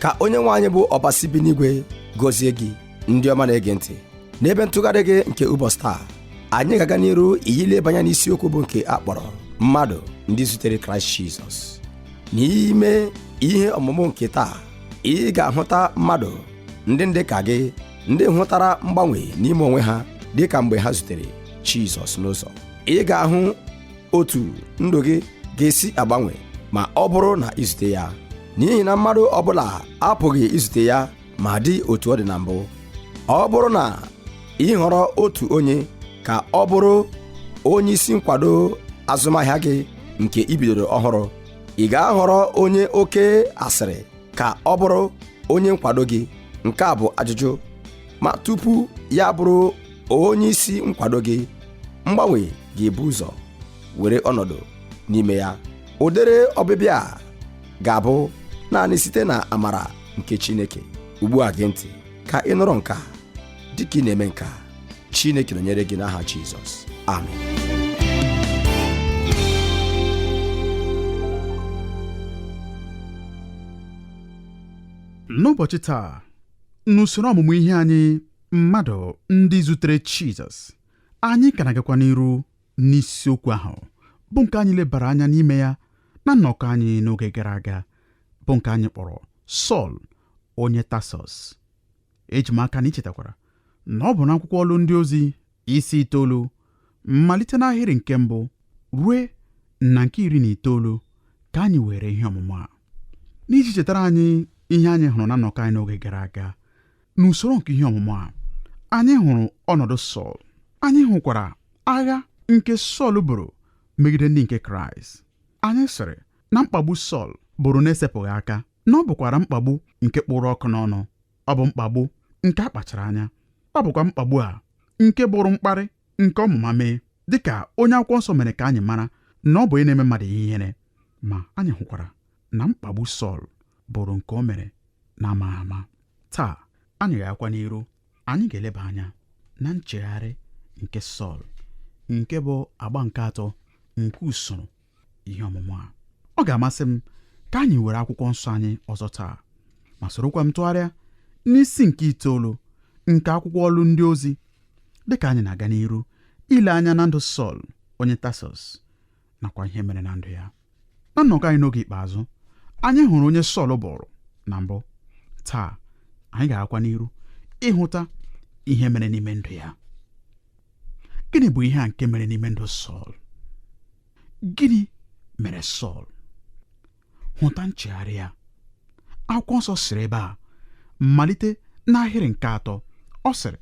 Ka onye nwe anyị bụ Ọbasi bi n'igwe gọzie gị. Ndị ọma na-ege ntị n'ebe ntụgharị gị nke ụbọchị taa, anyị ga-aga n'iru ileba anya n'isiokwu bụ nke a kpọrọ mmadụ ndị zutere Kraịst Jizọs. N'ime ihe ọmụmụ nke taa, ị ga-ahụta mmadụ ndị dị ka gị, ndị hụtara mgbanwe n'ime onwe ha dịka mgbe ha zutere Jizọs n'ụzọ. Ị ga-ahụ otu ndụ gị ga-esi agbanwe ma ọ bụrụ na izute ya, n'ihi na mmadụ ọbụla apụghị izute ya ma dị otu ọ dị na mbụ. Ọ bụrụ na ị họrọ otu onye ka ọ bụrụ onye isi nkwado azụmahịa gị nke i bidoro ọhụrụ, ị ga-ahọrọ onye oke asịrị ka ọ bụrụ onye nkwado gị? Nke a bụ ajụjụ. Ma tupu ya bụrụ onye isi nkwado gị, mgbanwe ga-ebu ụzọ were ọnọdụ n'ime ya. Ụdịrị ọbịbịa a ga-abụ naanị site na amara nke Chineke. Ugbu a gee ntị ka ị nụrụ nke a. Dịka ị na-eme nke a, Chineke nọnyere gị n'aha Jizọs. Amen. N'ụbọchị taa, n'usoro ọmụmụ ihe anyị, mmadụ ndị zutere Jizọs, anyị ka na-agakwa n'iru n'isiokwu ahụ bụ nke anyị lebara anya n'ime ya na nnọkọ anyị n'oge gara aga, bụ nke anyị kpọrọ Sọl onye Tasọs. Eji m aka na ị chetakwara na ọ bụ n'akwụkwọ Ọlụ Ndị Ozi isi 9, malite n'ahịrị nke mbụ rue na nke 19 ka anyị were ihe ọmụmụ a. N'iji chetara anyị ihe anyị hụrụ na nnọkọ anyị n'oge gara aga n'usoro nke ihe ọmụmụ a, anyị hụrụ ọnọdụ Sọl. Anyị hụkwara agha nke Sọl buru megide ndị nke Kraịst. Anyị sịrị na mkpagbu Sọl bụrụ na-esepụghị aka, na ọ bụkwara mkpagbu nke kpụrụ ọkụ n'ọnụ. Ọ bụ mkpagbu nke a kpachara anya. Ọ bụkwa mkpagbu a nke bụrụ mkparị nke ọmụma mee, dịka onye akwụkwọ nsọ mere ka anyị mara na ọ bụ onye na-eme mmadụ ihe ihere. Ma anyị hụkwara na mkpagbu Sọl bụrụ nke o mere na-amaghị ama. Taa anyị ga-agakwa n'iru, anyị ga-eleba anya na nchegharị nke Sọl, nke bụ agba nke atọ nke usoro ihe ọmụmụ a. Ọ ga-amasị m ka anyị were akwụkwọ nsọ anyị ọzọ taa ma sorokwa m tụgharịa n'isi nke 9 nke akwụkwọ Ọlụ Ndị Ozi, dịka anyị na-aga n'iru ile anya na ndụ Sọl onye Tasọs nakwa ihe mere na ndụ ya. Na nnọkọ anyị n'oge ikpeazụ, anyị hụrụ onye Sọl bụrụ na mbụ. Taa anyị ga-agakwa n'iru ịhụta ihe mere n'ime ndụ ya. Gịnị bụ ihe a nke mere n'ime ndụ Sọl? Gịnị mere Sọl? Hụta nchegharị ya. Akwụkwọ nsọ sịrị ebe a, malite n'ahịrị nke 3, ọ sịrị,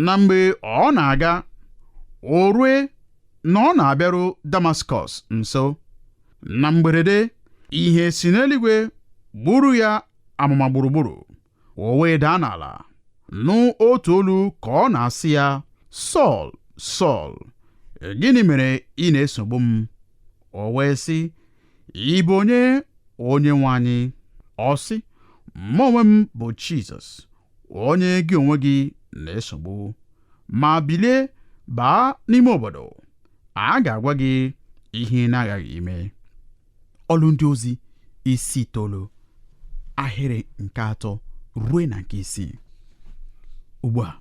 na mgbe ọ na-aga, o rue na ọ na-abịaru Damaskọs nso, na mgberede ihe si n'eluigwe gburu ya amụma gburugburu, o wee daa n'ala, nụ otu olu ka ọ na-asị ya, Sọl, Sọl, gịnị mere ị na-esogbu m? O wee sị, ị bụ onye, Onyenwe anyị? Ọ sị, mụ onwe m bụ Jizọs, onye gị onwe gị na-esogbu. Ma bilie baa n'ime obodo, a ga-agwa gị ihe ị na-aghaghị ime. Ọlụ Ndị Ozi isi 9, ahịrị nke 3 ruo na nke 6. Ugbu a,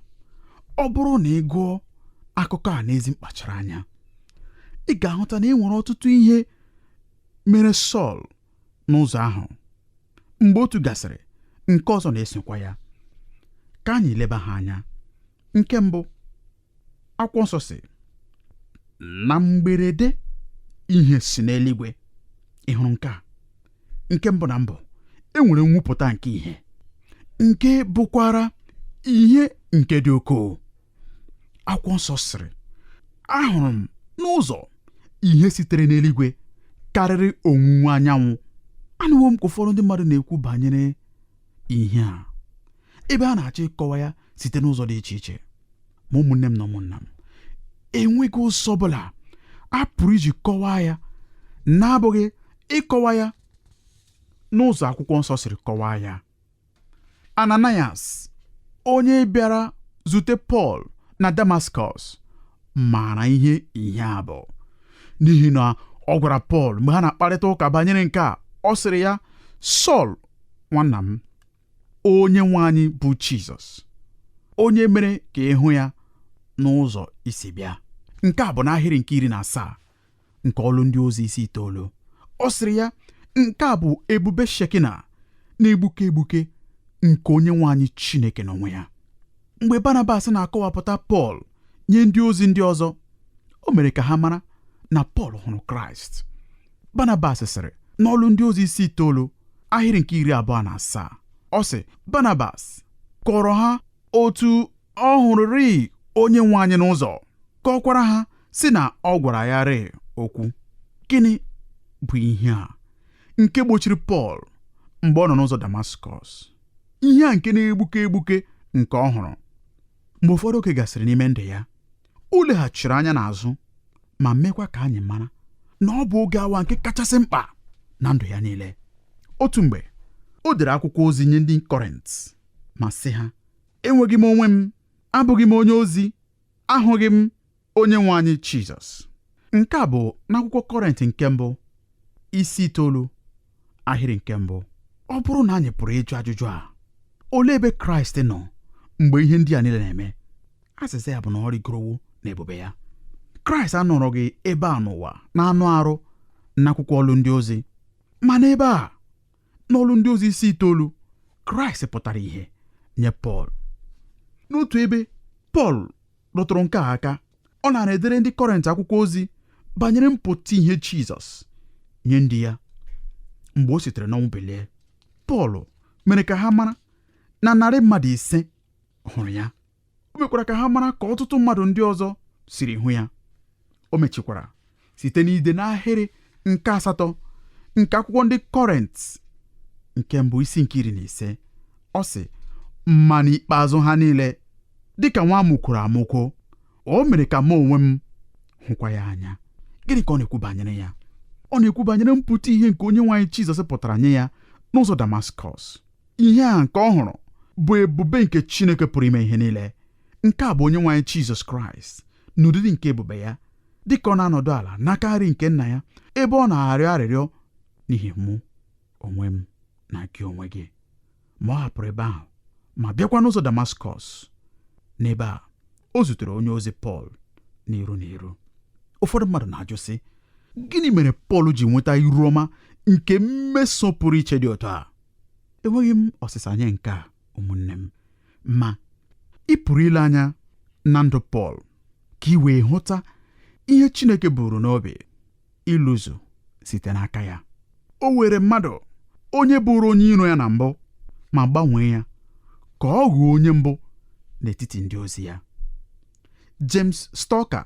ọ bụrụ na ị gụọ akụkọ a n'ezi mkpachara anya, ị ga-ahụta na e nwere ọtụtụ ihe mere Sọl n'ụzọ ahụ. Mgbe otu gasịrị, nke ọzọ na-esokwa ya. Ka anyị leba ha anya. Nke mbụ, akwụkwọ nsọ sị na mgberede ihe si n'eluigwe. Ị hụrụ nke a? Nke mbụ na mbụ, e nwere mwupụta nke ihe, nke bụkwara ihe nke dị ukwuu. Akwụkwọ nsọ sịrị, ahụrụ m n'ụzọ ihe sitere n'eluigwe karịrị onwunwu anyanwụ. Anụwo m ka ụfọdụ ndị mmadụ na-ekwu banyere ihe a, ebe a na-achọ ịkọwa ya site n'ụzọ dị iche iche. Ma ụmụnne m na ụmụnna m, enweghị ụzọ ọbụla a pụrụ iji kọwaa ya na-abụghị ịkọwa ya n'ụzọ akwụkwọ nsọ siri kọwaa ya. Ananias, onye bịara zute Pọl na Damaskọs, maara ihe ihe a bụ, n'ihi na ọ gwara Pọl mgbe ha na-akparịta ụka banyere nke a, ọ sịrị ya, Sọl Nwanna m, onye nwe anyị bụ Jizọs, onye mere ka ị hụ ya n'ụzọ isi bịa. Nke a bụ n'ahịrị nke 17 nke Ọlụ Ndị Ozi isi 9. Ọ sịrị ya, nke a bụ ebube Shekina na-egbuke egbuke nke onye nwe anyị Chineke n'onwe ya. Mgbe Barnabas na-akọwapụta Pọl nye ndị ozi ndị ọzọ, o mere ka ha mara na Pọl hụrụ Kraịst. Barnabas sịrị n'Ọlụ Ndị Ozi isi 9 ahịrị nke 27, ọ sị, Barnabas kọrọ ha otu ọ hụrụrị onye nwe anyị n'ụzọ, kọkwara ha si na ọ gwara ya rịị okwu. Gịnị bụ ihe a nke gbochiri Pọl mgbe ọ nọ n'ụzọ Damaskọs? Ihe a nke na-egbuke egbuke nke ọ hụrụ mgbe ụfọdụ oge gasịrị n'ime ndụ ya, o leghachiri anya n'azụ ma mekwa ka anyị mara na ọ bụ oge awa nke kachasị mkpa na ndụ ya niile. Otu mgbe o dere akwụkwọ ozi nye ndị Kọrint ma sị ha, enweghị m onwe m, abụghị m onye ozi, ahụghị m onye nwe anyị Jizọs. Nke a bụ n'akwụkwọ Kọrint nke mbụ isi 9 ahịrị nke mbụ. Ọ bụrụ na anyị pụrụ ịjụ ajụjụ a, olee ebe Kraịst nọ mgbe ihe ndị a niile na-eme? Azịza ya bụ na ọ rịgorowo n'ebube ya. Kraịst anọrọghị ebe a n'ụwa na-anụ arụ n'akwụkwọ Ọlụ Ndị Ozi, ma n'ebe a n'Ọlụ Ndị Ozi isi 9, Kraịst pụtara ihe nye Pọl. N'otu ebe Pọl rụtụrụ nke a aka, ọ nara edere ndị Kọrint akwụkwọ ozi banyere mpụta ihe Jizọs nye ndị ya mgbe o sitere n'ọnwụ bilie. Pọl mere ka ha mara na narị mmadụ 5 hụrụ ya. O mekwara ka ha mara ka ọtụtụ mmadụ ndị ọzọ siri hụ ya. O mechikwara site n'ide n'ahịrị nke 8 nke akwụkwọ ndị Kọrint nke mbụ isi nke 15, ọ sị, ma n'ikpeazụ ha niile, dịka nwa amụkworo amụkwo, o mere ka mụ onwe m hụkwa ya anya. Gịnị ka ọ na-ekwu banyere ya? Ọ na-ekwu banyere mpụta ihe nke onye nwe anyị Jizọs pụtara nye ya n'ụzọ Damaskọs. Ihe a nke ọ hụrụ bụ ebube nke Chineke pụrụ ime ihe niile. Nke a bụ onye nwe anyị Jizọs Kraịst n'ụdịdị nke ebube ya, dịka ọ na-anọdụ ala n'aka nri nke nna ya, ebe ọ na-arịọ arịrịọ n'ihi mụ onwe m na gị onwe gị. Ma ọ hapụrụ ebe ahụ ma bịakwa n'ụzọ Damaskọs. N'ebe a o zutere onye ozi Pọl n'iru n'iru. Ụfọdụ mmadụ na-ajụ sị, gịnị mere Pọl ji nweta iru ọma nke mmeso pụrụ iche dị otu a? Enweghị m ọsịsa nye nke a, ụmụnne m, ma ị pụrụ ile anya na ndụ Pọl ka ị wee hụta ihe Chineke buru n'obi ịlụzu site n'aka ya. O were mmadụ onye bụrụ onye iro ya na mbụ ma gbanwee ya ka ọ ghọọ onye mbụ n'etiti ndị ozi ya. James Stalker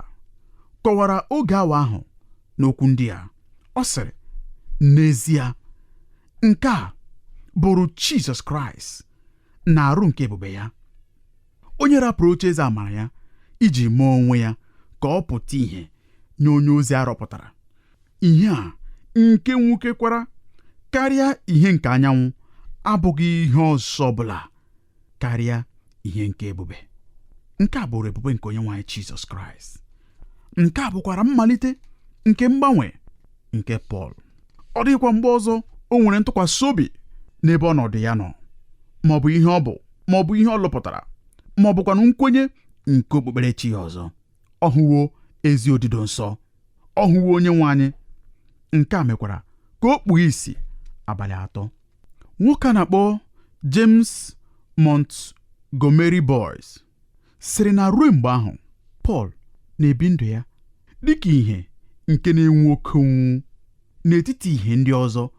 kọwara oge awa ahụ n'okwu ndị a. Ọ sịrị, n'ezie nke a bụrụ Jizọs Kraịst na arụ nke ebube ya, onye rapụrụ oche eze amara ya iji mee onwe ya ka ọ pụta ìhè nye onye ozi a rọpụtara. Ihe a nke nwukekwara karịa ihe nke anyanwụ abụghị ihe ọzọ ọbụla karịa ihe nke ebube. Nke a bụrụ ebube nke onye nwe anyị Jizọs Kraịst. Nke a bụkwara mmalite nke mgbanwe nke Pọl. Ọ dịghịkwa mgbe ọzọ o nwere ntụkwasị obi n'ebe ọnọdụ ya nọ, ma ọ bụ ihe ọ bụ, ma ọ bụ ihe ọ lụpụtara, ma ọ bụkwanụ nkwenye nke okpukperechi ya ọzọ. Ọ hụwo ezi odido nsọ, ọ hụwo onye nwe anyị. Nke a mekwara ka o kpuo isi abalị 3. Nwoke a na-akpọ James Montgomery Boyce sịrị na ruo mgbe ahụ Pọl na-ebi ndụ ya dịka ihe nke na-enwu oke onwunwu n'etiti ihe ndị ọzọ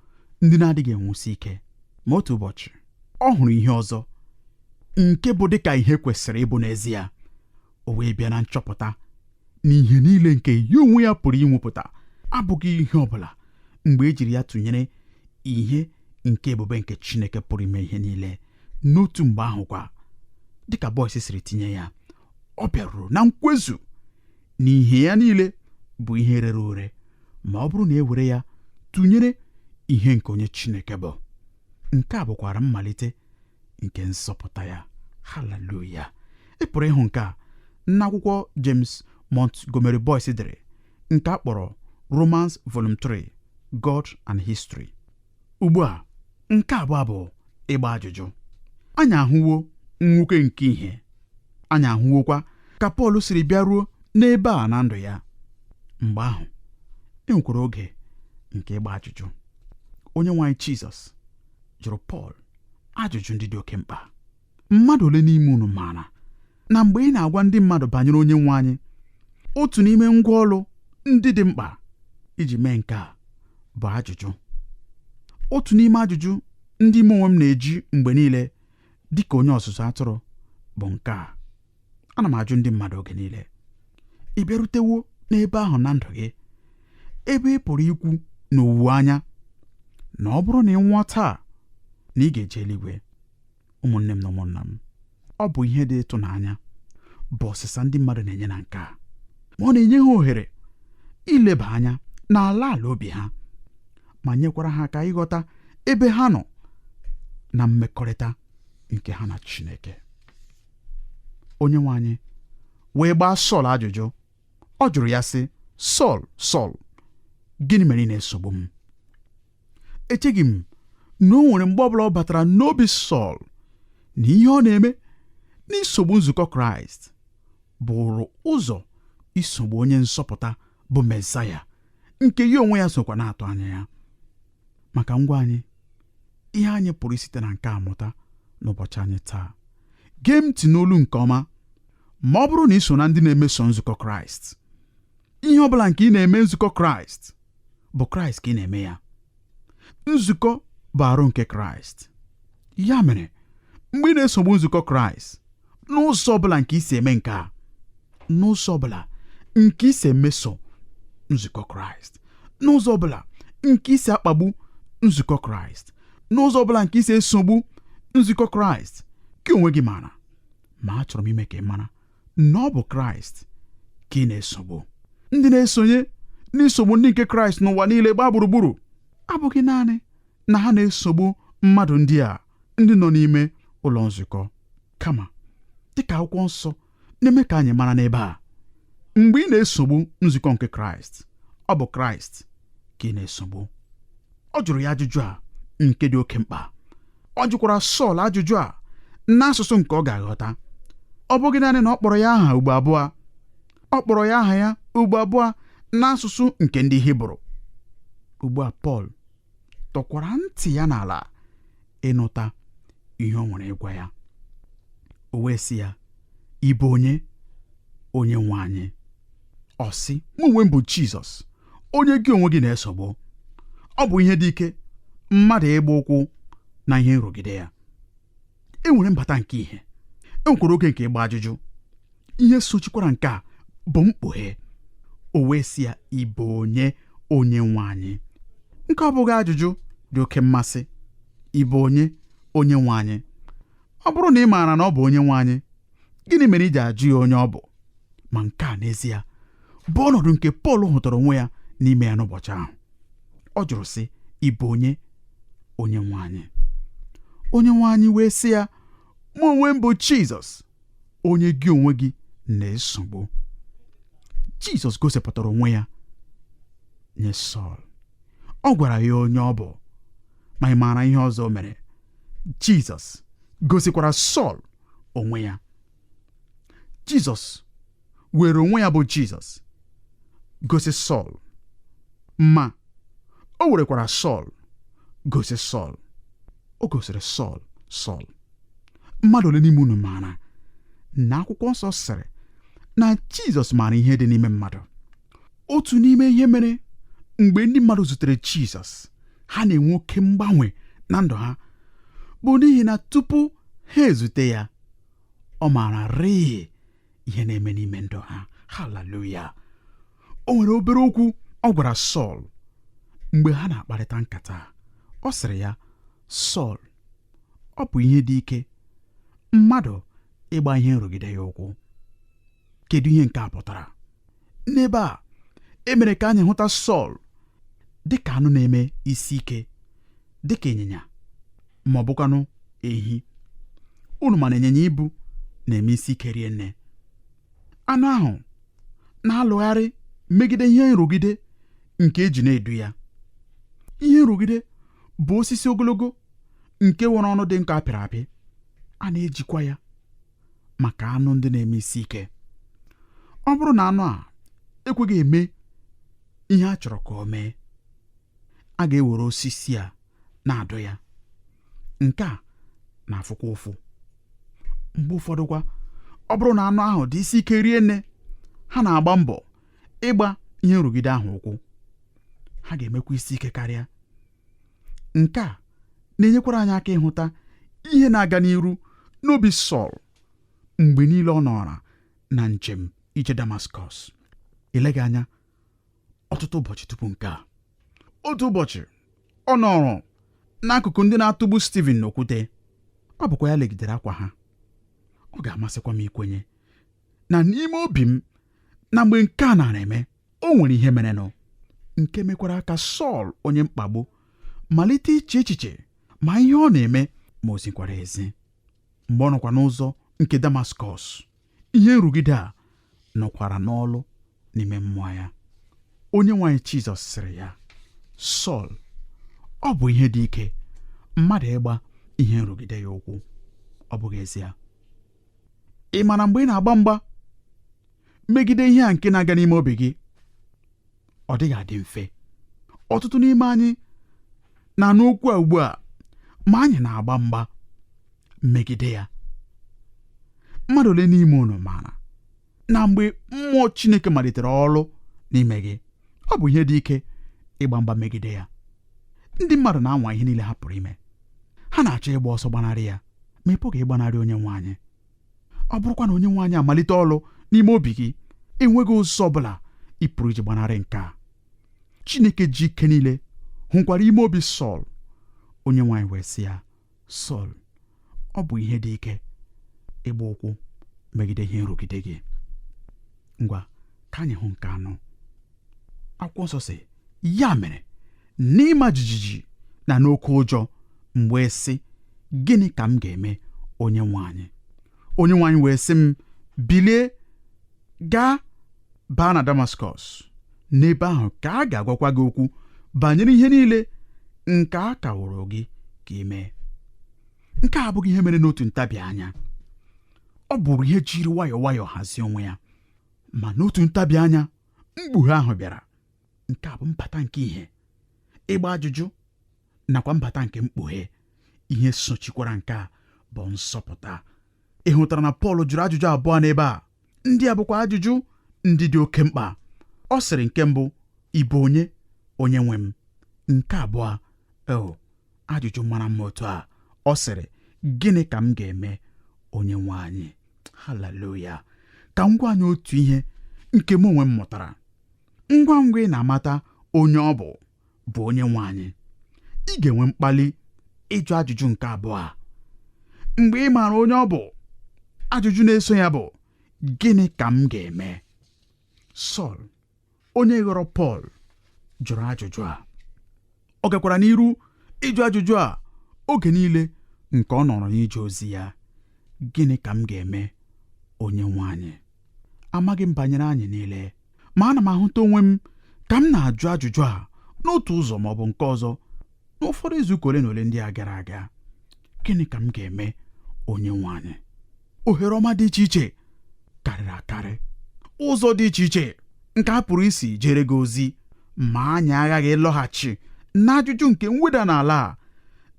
ndị na-adịghị enwusi ike. Ma otu ụbọchị ọ hụrụ ihe ọzọ nke bụ dịka ihe kwesịrị ịbụ n'ezie. O wee bịa na nchọpụta na ihe niile nke ya onwe ya pụrụ inwupụta abụghị ihe ọbụla mgbe e jiri ya tụnyere ihe nke ebube nke Chineke pụrụ ime ihe niile. N'otu mgbe ahụ kwa, dịka Boyce siri tinye ya, ọ bịaruru na nkwezu na ihe ya niile bụ ihe rere ure ma ọ bụrụ na e were ya tụnyere ihe nke onye Chineke bụ. Nke a bụkwara mmalite nke nzọpụta ya. Haleluya! Ị pụrụ ịhụ nke a n'akwụkwọ James Montgomery Boyce dere nke a kpọrọ Romans Volume 3, God and History. Ugbu a, nke abụọ bụ Ịgba ajụjụ. Anyị ahụwo nwoke nke ihe, anyị ahụwokwa ka Pọl siri bịaruo n'ebe a na ndụ ya. Mgbe ahụ e nwekwara oge nke ịgba ajụjụ. Onye nwe anyị Jizọs jụrụ Pọl ajụjụ ndị dị oke mkpa. Mmadụ ole n'ime unu maara na mgbe ị na-agwa ndị mmadụ banyere onye nwe anyị, otu n'ime ngwa ọlụ ndị dị mkpa iji mee nke a bụ ajụjụ. Otu n'ime ajụjụ ndị mụ onwe m na-eji mgbe niile dị ka onye ọzụzụ atụrụ bụ nke a. Ana m ajụ ndị mmadụ oge niile, ị bịarutewo n'ebe ahụ na ndụ gị ebe ị pụrụ ikwu n'owuwe anya na ọ bụrụ na ị nwụọ taa na ị ga-eje eluigwe? Ụmụnne m na ụmụnna m, ọ bụ ihe dị ịtụnanya bụ ọsịsa ndị mmadụ na-enye na nke a, ma ọ na-enye ha ohere ileba anya n'ala ala obi ha ma nyekwara ha aka ịghọta ebe ha nọ na mmekọrịta nke ha na Chineke. Onye nwe anyị wee gbaa Sọl ajụjụ. Ọ jụrụ ya sị, Sọl, Sọl, gịnị mere ị na-esogbu m? Echeghị m na o nwere mgbe ọbụla ọ batara n'obi Sọl na ihe ọ na-eme n'isogbu nzukọ Kraịst bụrụ ụzọ isogbu onye nzọpụta bụ Mesaya nke ya onwe ya sokwa na-atụ anya ya. Maka ngwa anyị, ihe anyị pụrụ isite na nke a mụta n'ụbọchị anyị taa, gee m ntị n'olu nke ọma. Ma ọ bụrụ na ị so na ndị na-emeso nzukọ Kraịst, ihe ọ bụla nke ị na-eme nzukọ Kraịst bụ Kraịst ka ị na-eme ya. Nzukọ bụ arụ nke Kraịst. Ya mere, mgbe ị na-esogbu nzukọ Kraịst, n'ụzọ ọbụla nke i si eme nke a, n'ụzọ ọbụla nke i si emeso nzukọ Kraịst, n'ụzọ ọbụla nke i si akpagbu nzukọ Kraịst, n'ụzọ ọbụla nke i si esogbu nzukọ Kraịst, gị onwe gị maara, ma achọrọ m ime ka ị mara na ọ bụ Kraịst ka ị na-esogbu. Ndị na-esonye n'isogbu ndị nke Kraịst n'ụwa niile gbaa gburugburu abụghị naanị na ha na-esogbu mmadụ ndị a ndị nọ n'ime ụlọ nzukọ, kama dịka akwụkwọ nsọ na-eme ka anyị mara n'ebe a, mgbe ị na-esogbu nzukọ nke Kraịst, ọ bụ Kraịst ka ị na-esogbu. Ọ jụrụ ya ajụjụ a nke dị oke mkpa. Ọ jụkwara Sọl ajụjụ a n'asụsụ nke ọ ga-aghọta. Ọ bụghị naanị na ọ kpọrọ ya aha ugbo abụọ, ọ kpọrọ ya aha ya ugbo abụọ n'asụsụ nke ndị Hibru. Ugbu a Pọl tọkwara ntị ya n'ala ịnụta ihe o nwere ịgwa ya. O wee sị ya, ị bụ onye, onye nwe anyị? Ọ sị, mụ onwe m bụ Jizọs, onye gị onwe gị na-esogbu. Ọ bụ ihe dị ike mmadụ ịgba ụkwụ na ihe nrụgide ya. E nwere mbata nke ihe, e nwekwara oge nke ịgba ajụjụ. Ihe sochikwara nke a bụ mkpughe. O wee sị ya, ị bụ onye, onye nwe anyị? Nke ọ bụghị ajụjụ dị oke mmasị. Ị bụ onye, onye nwe anyị? Ọ bụrụ na ị maara na ọ bụ onye nwe anyị, gịnị mere i ji ajụ ya onye ọ bụ? Ma nke a n'ezie bụ ọnọdụ nke Pọl hụtara onwe ya n'ime ya n'ụbọchị ahụ. Ọ jụrụ sị, ị bụ onye, onye nwe anyị? Onye nwe anyị wee sị ya, mụ onwe m bụ Jizọs, onye gị onwe gị na-esogbu. Jizọs gosipụtara onwe ya nye Sọl. Ọ gwara ya onye ọ bụ. Ma ị maara ihe ọzọ o mere? Jizọs gosikwara Sọl onwe ya. Jizọs were onwe ya bụ Jizọs gosi Sọl, ma o werekwara Sọl gosi Sọl. O gosiri Sọl Sọl. Mmadụ ole n'ime unu maara na akwụkwọ nsọ sịrị na Jizọs maara ihe dị n'ime mmadụ? Otu n'ime ihe mere mgbe ndị mmadụ zutere Jizọs, ha na-enwe oke mgbanwe na ndụ ha bụ n'ihi na tupu ha ezute ya, ọ maara rịị ihe na-eme n'ime ndụ ha. Haleluya! O nwere obere okwu ọ gwara Sọl mgbe ha na-akparịta nkata. Ọ sịrị ya, Sọl, ọ bụ ihe dị ike mmadụ ịgba ihe nrụgide ya ụkwụ. Kedu ihe nke a pụtara? N'ebe a, e mere ka anyị hụta Sọl dị ka anụ na-eme isi ike, dị ka ịnyịnya ma ọ bụkwanụ ehi. Unu ma na ịnyịnya ibu na-eme isi ike rie nne. Anụ ahụ na-alụgharị megide ihe nrụgide nke eji na-edu ya. Ihe nrụgide bụ osisi ogologo nke nwere ọnụ dị nkọ apịrị apị. A na-ejikwa ya maka anụ ndị na-eme isi ike. Ọ bụrụ na anụ a ekweghị eme ihe a chọrọ ka o mee, a ga-ewere osisi a na-adụ ya. Nke a na-afụkwa ụfụ. Mgbe ụfọdụ kwa, ọ bụrụ na anụ ahụ dị isi ike rie nne, ha na-agba mbọ ịgba ihe nrụgide ahụ ụkwụ, ha ga-emekwa isi ike karịa. Nke a na-enyekwara anyị aka ịhụta ihe na-aga n'iru n'obi Sọl mgbe niile ọ nọrọ na njem ije Damaskọs. Eleghị anya ọtụtụ ụbọchị tupu nke a, otu ụbọchị ọ nọrọ n'akụkụ ndị na-atụgbu Steven n'okwute. Ọ bụkwa ya legidere akwa ha. Ọ ga-amasịkwa m ikwenye na n'ime obi m na mgbe nke a nara eme, o nwere ihe merenụ nke mekwara ka Sọl onye mkpagbu malite iche echiche ma ihe ọ na-eme ma o zikwara ezi. Mgbe ọ nọkwa n'ụzọ nke Damaskọs, ihe nrụgide a nọkwara n'ọlụ n'ime mmụọ ya. Onye nwe anyị Jizọs sịrị ya, Sọl, ọ bụ ihe dị ike mmadụ ịgba ihe nrụgide ya ụkwụ. Ọ bụghị ezie? Ị mara mgbe ị na-agba mgba megide ihe a nke na-aga n'ime obi gị, ọ dịghị adị mfe. Ọtụtụ n'ime anyị na-anụ okwu a ugbu a, ma anyị na-agba mgba megide ya. Mmadụ ole n'ime unu maara na mgbe mmụọ Chineke malitere ọrụ n'ime gị, ọ bụ ihe dị ike ịgba mgba megide ya? Ndị mmadụ na-anwa ihe niile ha pụrụ ime. Ha na-achọ ịgba ọsọ gbanarị ya, ma ị pụghị ịgbanarị onye nwe anyị. Ọ bụrụkwa na onye nwe anyị amalite ọrụ n'ime obi gị, enweghị ụzọ ọbụla ị pụrụ iji gbanarị nke a. Chineke ji ike niile hụkwara ime obi Sọl. Onye nwe anyị wee sị ya, Sọl, ọ bụ ihe dị ike ịgba ụkwụ megide ihe nrụgide gị. Ngwa, ka anyị hụ nke anọ. Akwụkwọ nsọ sị, ya mere n'ịma jijiji na n'oke ụjọ, m wee sị, gịnị ka m ga-eme, onye nwe anyị? Onye nwe anyị wee sị m, bilie gaa baa na Damaskọs, n'ebe ahụ ka a ga-agwakwa gị okwu banyere ihe niile nke a kaworo gị ka ị mee. Nke a abụghị ihe mere n'otu ntabi anya. Ọ bụrụ ihe jiri nwayọọ nwayọọ hazie onwe ya, ma n'otu ntabi anya mkpughe ahụ bịara. Nke a bụ mbata nke ihe ịgba ajụjụ nakwa mbata nke mkpughe. Ihe sochikwara nke a bụ nsọpụta. Ị hụtara na Pọl jụrụ ajụjụ abụọ n'ebe a. Ndị a bụkwa ajụjụ ndị dị oke mkpa. Ọ sịrị nke mbụ, ị bụ onye, onye nwe m? Nke abụọ, o ajụjụ mara mma otu a, ọ sịrị, gịnị ka m ga-eme, onye nwe anyị? Haleluya! Ka m gwa anyị otu ihe nke m onwe m mụtara. Ngwa ngwa ị na-amata onye ọ bụ onye nwe anyị, ị ga-enwe mkpali ịjụ ajụjụ nke abụọ a. Mgbe ị maara onye ọ bụ, ajụjụ na-eso ya bụ, gịnị ka m ga-eme? Sọl, onye ghọrọ Pọl, jụrụ ajụjụ a. Ọ gakwara n'iru ịjụ ajụjụ a oge niile nke ọ nọrọ n'ije ozi ya. Gịnị ka m ga-eme, onye nwe anyị? Amaghị m banyere anyị niile, ma ana m ahụta onwe m ka m na-ajụ ajụjụ a n'otu ụzọ ma ọ bụ nke ọzọ n'ụfọdụ izuụka ole na ole ndị a gara aga. Gịnị ka m ga-eme, onye nwe anyị? Ohere ọma dị iche iche karịrị akarị, ụzọ dị iche iche nke a pụrụ isi jere gị ozi, ma anyị aghaghị ịlọghachi n'ajụjụ nke mweda n'ala a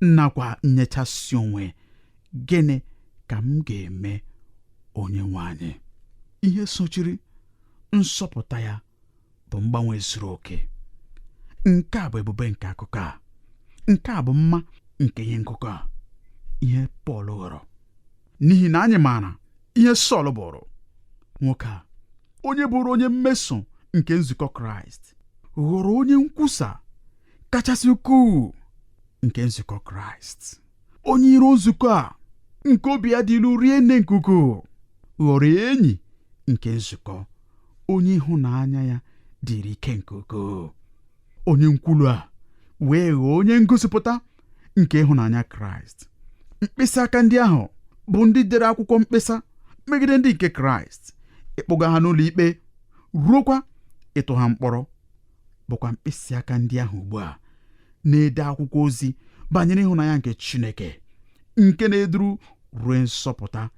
nakwa nyechasị onwe. Gịnị ka m ga-eme, onye nwe anyị? Ihe sochiri nsọpụta ya bụ mgbanwe zuru oke. Nke a bụ ebube nke akụkọ a. Nke a bụ mma nke ihe ngụkọ a, ihe Pọl ghọrọ. N'ihi na anyị maara ihe Sọl bụrụ. Nwoke a, onye bụrụ onye mmeso nke nzukọ Kraịst, ghọrọ onye nkwusa kachasị ukwuu nke nzukọ Kraịst. Onye iro nzukọ a nke obi ya dị ilu rie nne nke ukwuu, ghọrọ enyi nke nzukọ, onye ịhụnanya ya dịrị ike nke ukwuu. Onye nkwulu a wee ghọọ onye ngosipụta nke ịhụnanya Kraịst. Mkpịsị aka ndị ahụ bụ ndị dere akwụkwọ mkpesa megide ndị nke Kraịst, ịkpụga ha n'ụlọ ikpe ruokwa ịtụ ha mkpọrọ, bụkwa mkpịsị aka ndị ahụ ugbu a na-ede akwụkwọ ozi banyere ịhụnanya nke Chineke nke na-eduru ruo nsọpụta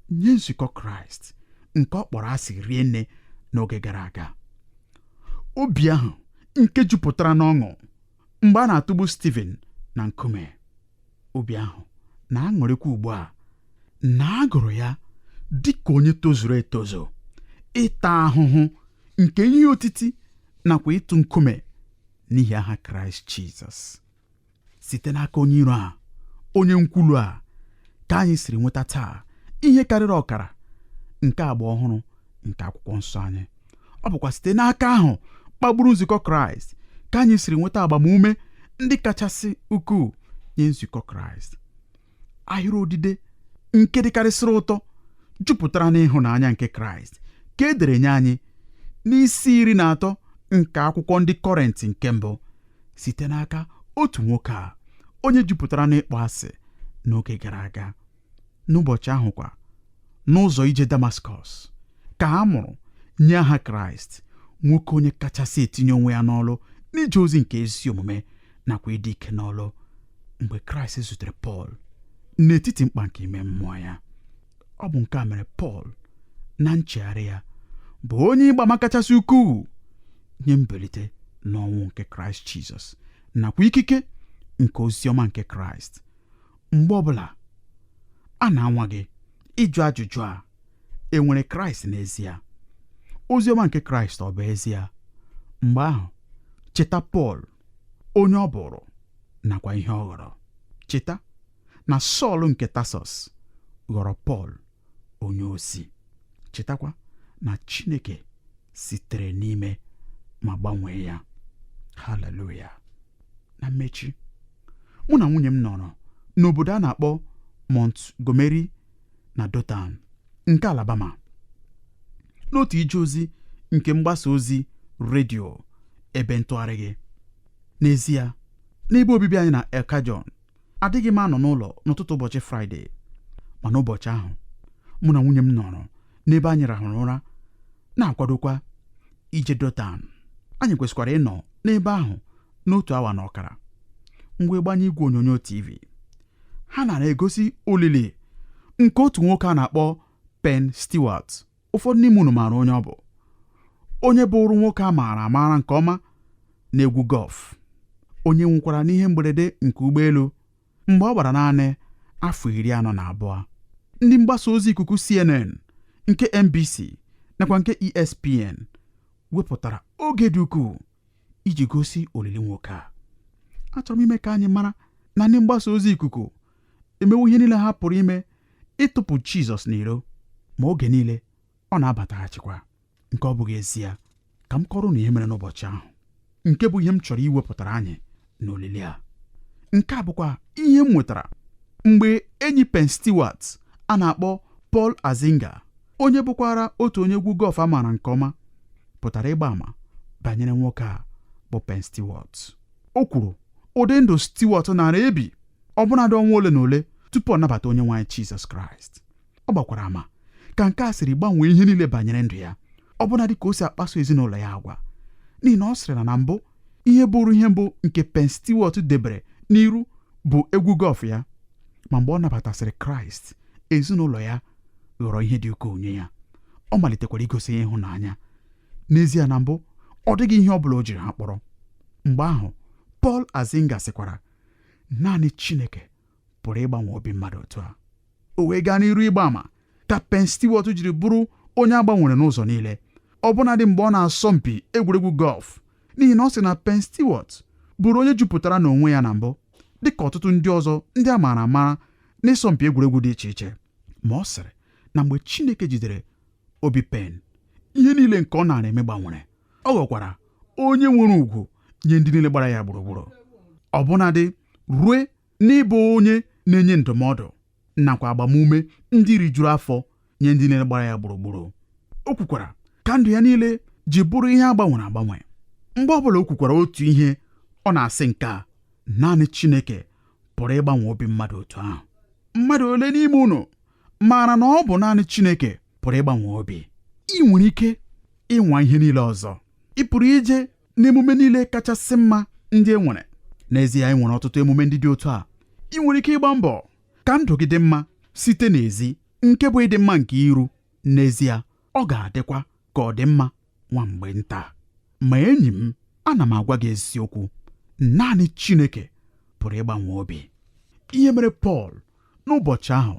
nye nzukọ Kraịst nke ọ kpọrọ asị rie nne n'oge gara aga. Obi ahụ nke jupụtara n'ọṅụ mgbe a na-atụgbu Steven na nkume, obi ahụ na-aṅụrịkwa ugbu a na a gụrụ ya dị ka onye tozuru etozu ịta ahụhụ nke ihe otiti nakwa ịtụ nkume n'ihi aha Kraịst Jizọs. Site n'aka onye iro a, onye nkwulu a, ka anyị siri nweta taa ihe karịrị ọkara nke agba ọhụrụ nke akwụkwọ nsọ anyị. Ọ bụkwa site n'aka ahụ kpagburu nzukọ Kraịst ka anyị siri nweta agbamume ndị kachasị ukwuu nye nzukọ Kraịst. Ahịrị odide nke dịkarịsịrị ụtọ jupụtara n'ịhụnanya nke Kraịst ka e dere nye anyị n'isi 13 nke akwụkwọ ndị Kọrịntị nke mbụ site n'aka otu nwoke a onye jupụtara n'ịkpọ asị n'oge gara aga. N'ụbọchị ahụ kwa, n'ụzọ ije Damaskọs, ka a mụrụ nye aha Kraịst, nwoke onye kachasị etinye onwe ya n'ọlụ n'ije ozi nke ezi omume nakwa ịdị ike n'ọlụ, mgbe Kraịst zutere Pọl n'etiti mkpa nke ime mmụọ ya. Ọ bụ nke a mere Pọl na nchegharị ya bụ onye ịgba ama kachasị ukwuu nye mbilite n'ọnwụ nke Kraịst Jizọs nakwa ikike nke ozi ọma nke Kraịst. Mgbe ọbụla a na-anwa gị ịjụ ajụjụ a, e nwere Kraịst n'ezie? Ozi ọma nke Kraịst ọ bụ ezie? Mgbe ahụ cheta Pọl, onye ọ bụrụ nakwa ihe ọ ghọrọ. Cheta na Sọl nke Tasọs ghọrọ Pọl onye ozi. Chetakwa na Chineke sitere n'ime ma gbanwee ya. Haleluya. Na mmechi, mụ na nwunye m nọrọ n'obodo a na-akpọ Montgomery na Dothan nke Alabama n'otu ije ozi nke mgbasa ozi redio ebe ntụgharị gị. N'ezie, n'ebe obibi anyị na El Cajon, adịghị m anọ n'ụlọ n'ụtụtụ ụbọchị Fraịde, ma n'ụbọchị ahụ mụ na nwunye m nọrọ n'ebe anyị rahụrụ ụra na-akwadokwa ije Dothan. Anyị kwesịkwara ịnọ n'ebe ahụ n'otu awa na ọkara. M wee gbanye igwe onyonyo TV. Ha na-egosi olili nke otu nwoke a na-akpọ Penn Stewart. Ụfọdụ n'ime unu maara onye ọ bụ, onye bụrụ nwoke a maara amaara nke ọma na-egwu gọlf, onye nwụkwara n'ihe mberede nke ụgbọelu mgbe ọ gbara naanị afọ 42. Ndị mgbasa ozi ikuku CNN, nke NBC nakwa nke ESPN wepụtara oge dị ukwuu iji gosi olili nwoke a. Achọrọ m ime ka anyị mara na ndị mgbasa ozi ikuku emewo ihe niile ha pụrụ ime ịtụpụ Jizọs n'iro, ma oge niile ọ na-abataghachikwa. Nke ọ bụghị ezie, ka m kọrọ unu ihe mere n'ụbọchị ahụ, nke bụ ihe m chọrọ iwepụtara anyị n'olili a. Nke a bụkwa ihe m nwetara mgbe enyi Penn Stewart a na-akpọ Paul Azinger, onye bụkwara otu onye egwu gọlf a maara nke ọma, pụtara ịgba ama banyere nwoke a bụ Penn Stewart. O kwuru ụdị ndụ Stewart nara ebi ọbụnadị ọnwa ole na ole tupu ọ nabata onye nwe anyị Jizọs Kraịst. Ọ gbakwara ama ka nke a siri gbanwee ihe niile banyere ndụ ya, ọbụnadị ka o si akpaso ezinụlọ ya agwa, n'ihi na ọ sịrị na na mbụ ihe bụrụ ihe mbụ nke Penn Stewart debere n'iru bụ egwu gọlf ya, ma mgbe ọ nabatasịrị Kraịst, ezinụlọ ya ghọrọ ihe dị ukwuu nye ya. Ọ malitekwara igosi ya ịhụnanya. N'ezie na mbụ ọ dịghị ihe ọ bụla o jiri ha kpọrọ. Mgbe ahụ Paul Azinger sịkwara, naanị Chineke pụrụ ịgbanwe obi mmadụ otu a. O wee gaa n'iru ịgba ama ka Penn Stewart jiri bụrụ onye a gbanwere n'ụzọ niile, ọbụnadị mgbe ọ na-asọ mpi egwuregwu gọlf, n'ihi na ọ sị na Penn Stewart bụrụ onye jupụtara n'onwe ya na mbụ, dịka ọtụtụ ndị ọzọ ndị a maara amara n'ịsọ mpi egwuregwu dị iche iche. Ma ọ sịrị na mgbe Chineke jidere obi Penn, ihe niile nke ọ nara eme gbanwere. Ọ ghọkwara onye nwere ugwu nye ndị niile gbara ya gburugburu, ọbụnadị rue n'ịbụ onye na-enye ndụmọdụ nakwa agbamume ndị rijuru afọ nye ndị niile gbara ya gburugburu. O kwukwara ka ndụ ya niile ji bụrụ ihe a gbanwere agbanwe. Mgbe ọbụla o kwukwara otu ihe, ọ na-asị nke a, naanị Chineke pụrụ ịgbanwe obi mmadụ otu ahụ. Mmadụ ole n'ime unu maara na ọ bụ naanị Chineke pụrụ ịgbanwe obi? Ị nwere ike ịnwa ihe niile ọzọ. Ị pụrụ ije n'emume niile kachasị mma ndị e nwere. N'ezie anyị nwere ọtụtụ emume ndị dị otu a. Ị nwere ike ịgba mbọ ka ndụ gị dị mma site n'ezi, nke bụ ịdị mma nke iru. N'ezie ọ ga-adịkwa ka ọ dị mma nwa mgbe nta. Ma enyi m, ana m agwa gị eziokwu, naanị Chineke pụrụ ịgbanwe obi. Ihe mere Pọl n'ụbọchị ahụ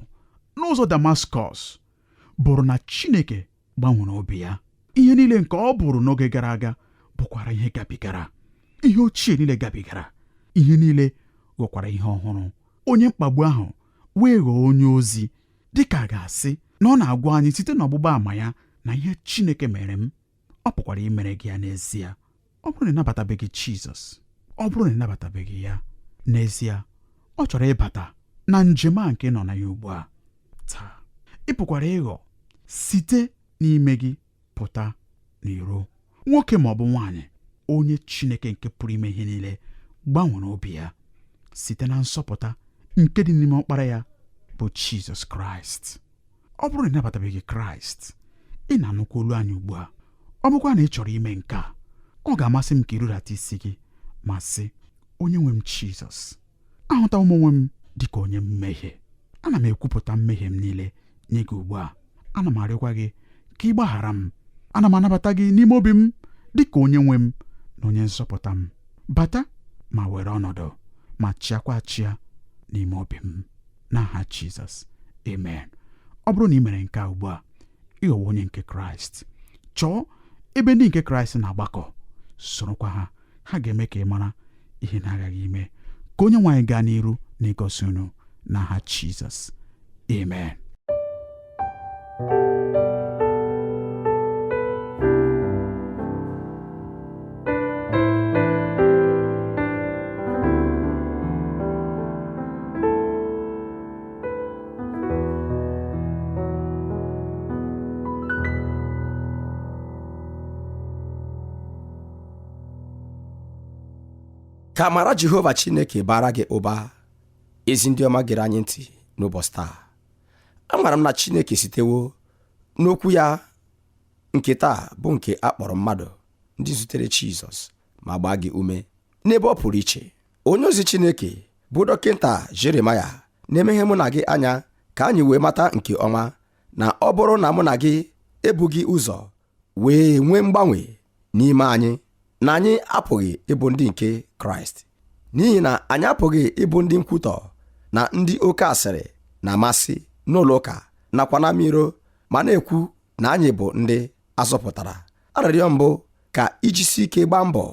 n'ụzọ Damaskọs bụrụ na Chineke gbanwere obi ya. Ihe niile nke ọ bụrụ n'oge gara aga bụkwara ihe gabigara. Ihe ochie niile gabigara, ihe niile ghọkwara ihe ọhụrụ. Onye mkpagbu ahụ wee ghọọ onye ozi, dịka a ga-asị na ọ na-agwa anyị site n'ọgbụgba àmà ya na ihe Chineke mere m, ọ pụkwara imere gị ya n'ezie. Ọ bụrụ na ị nabatabeghị Jizọs, ọ bụrụ na ị nabatabeghị ya n'ezie, ọ chọrọ ịbata na njem a nke nọ na ya ugbu a taa. Ị pụkwara ịghọ site n'ime gị pụta n'iro, nwoke ma ọ bụ nwaanyị, onye Chineke nke pụrụ ime ihe niile gbanwere obi ya site na nsọpụta nke dị n'ime ọkpara ya bụ Jizọs Kraịst. Ọ bụrụ na ị nabatabeghị Kraịst, ị na-anụkwa olu anyị ugbu a, ọ bụkwa na ị chọrọ ime nke a, ọ ga-amasị m ka ị rudata isi gị ma sị, onye nwe m Jizọs, ahụtawo m onwe m dịka onye mmehie. Ana m ekwupụta mmehie m niile nye gị ugbu a. Ana m arịọkwa gị ka ị gbaghara m. Ana m anabata gị n'ime obi m dịka onye nwe m na onye nzọpụta m. Bata ma were ọnọdụ ma chịakwa achịa n'ime obi m, n'aha Jizọs, amen. Ọ bụrụ na ị mere nke a ugbu a, ị ghọwo onye nke Kraịst. Chọọ ebe ndị nke Kraịst na-agbakọ, sorokwa ha. Ha ga-eme ka ị mara ihe na-aghaghị ime. Ka onye nwe anyị gaa n'iru na ịgọzi unu n'aha Jizọs, amen. Ka amara Jehova Chineke bara gị ụba, ezi ndị ọma gere anyị ntị n'ụbọchị taa. Amara m na Chineke sitewo n'okwu ya nke taa bụ nke a kpọrọ mmadụ ndị zutere Jizọs ma gbaa gị ume n'ebe ọ pụrụ iche. Onye ozi Chineke bụ Dọkịta Jeremaya na-emeghe mụ na gị anya ka anyị wee mata nke ọma na ọ bụrụ na mụ na gị ebughị ụzọ wee nwee mgbanwe n'ime anyị, na anyị apụghị ịbụ ndị nke Kraịst, n'ihi na anyị apụghị ịbụ ndị nkwutọ na ndị oke asịrị na-amasị n'ụlọ ụka nakwa na miro, ma na-ekwu na anyị bụ ndị azọpụtara. Arịrịọ mbụ ka ijisi ike gbaa mbọ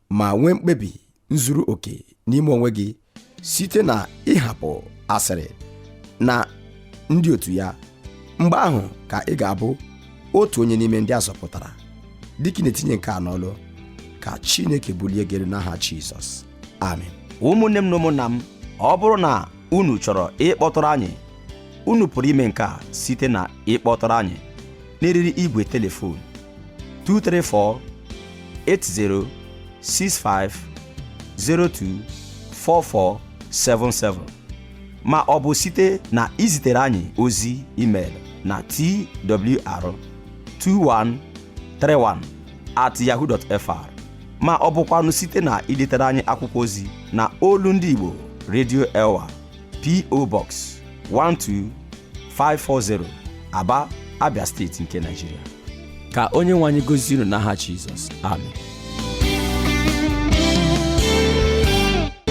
ma nwee mkpebi zuru oke n'ime onwe gị site na ịhapụ asịrị na ndị otu ya. Mgbe ahụ ka ị ga-abụ otu onye n'ime ndị azọpụtara. Dịka ị na-etinye nke a n'ọlụ, ka Chineke bulie gị elu n'aha Jizọs, amen. Ụmụnne m na ụmụnna m, ọ bụrụ na unu chọrọ ịkpọtụrụ anyị, unu pụrụ ime nke a site na ịkpọtụrụ anyị n'eriri igwe telefon 234 80 65 02 4477, ma ọ bụ site na izitere anyị ozi email na twr2131@yahoo.fr, ma ọ bụkwanụ site na idetere anyị akwụkwọ ozi na Olu Ndị Igbo Radio Elwa, P.O. Box 12540, Aba, Abia Steeti nke Nigeria. Ka onye nwe anyị gozie unu n'aha Jizọs, amen.